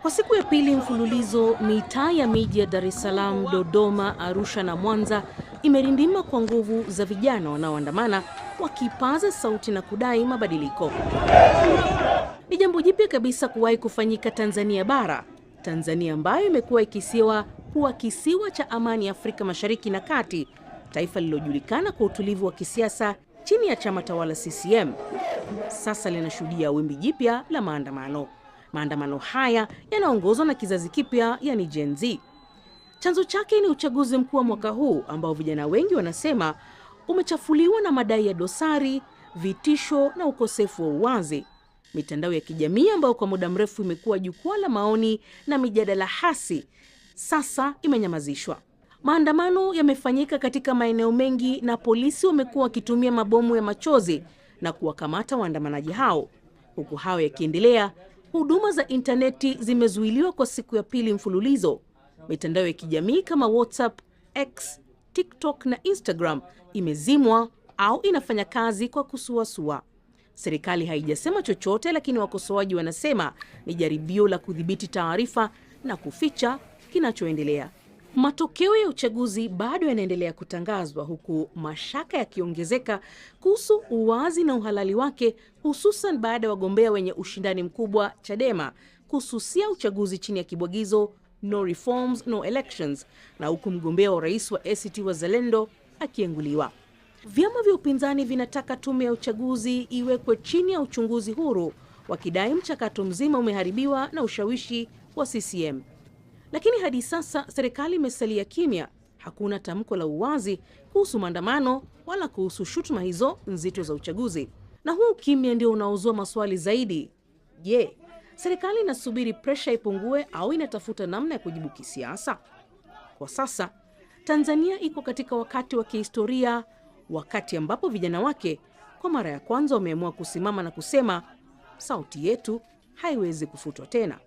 Kwa siku ya pili mfululizo, mitaa ya miji ya Dar es Salaam, Dodoma, Arusha na Mwanza imerindima kwa nguvu za vijana wanaoandamana wakipaza sauti na kudai mabadiliko. Ni jambo jipya kabisa kuwahi kufanyika Tanzania bara, Tanzania ambayo imekuwa ikisiwa kuwa kisiwa cha amani Afrika Mashariki na Kati, taifa lililojulikana kwa utulivu wa kisiasa chini ya chama tawala CCM. Sasa linashuhudia wimbi jipya la maandamano. Maandamano haya yanaongozwa na kizazi kipya, yani Gen Z. Chanzo chake ni uchaguzi mkuu wa mwaka huu ambao vijana wengi wanasema umechafuliwa na madai ya dosari, vitisho na ukosefu wa uwazi. Mitandao ya kijamii ambayo kwa muda mrefu imekuwa jukwaa la maoni na mijadala hasi, sasa imenyamazishwa. Maandamano yamefanyika katika maeneo mengi na polisi wamekuwa wakitumia mabomu ya machozi na kuwakamata waandamanaji hao. Huku hayo yakiendelea, huduma za intaneti zimezuiliwa kwa siku ya pili mfululizo. Mitandao ya kijamii kama WhatsApp, X, TikTok na Instagram imezimwa au inafanya kazi kwa kusuasua. Serikali haijasema chochote, lakini wakosoaji wanasema ni jaribio la kudhibiti taarifa na kuficha kinachoendelea. Matokeo ya uchaguzi bado yanaendelea kutangazwa huku mashaka yakiongezeka kuhusu uwazi na uhalali wake, hususan baada ya wagombea wenye ushindani mkubwa Chadema kususia uchaguzi chini ya kibwagizo no reforms no elections, na huku mgombea wa urais wa ACT Wazalendo akienguliwa. Vyama vya upinzani vinataka tume ya uchaguzi iwekwe chini ya uchunguzi huru, wakidai mchakato mzima umeharibiwa na ushawishi wa CCM. Lakini hadi sasa serikali imesalia kimya. Hakuna tamko la uwazi kuhusu maandamano wala kuhusu shutuma hizo nzito za uchaguzi. Na huu kimya ndio unaozua maswali zaidi. Je, serikali inasubiri presha ipungue au inatafuta namna ya kujibu kisiasa? Kwa sasa Tanzania iko katika wakati wa kihistoria, wakati ambapo vijana wake kwa mara ya kwanza wameamua kusimama na kusema sauti yetu haiwezi kufutwa tena.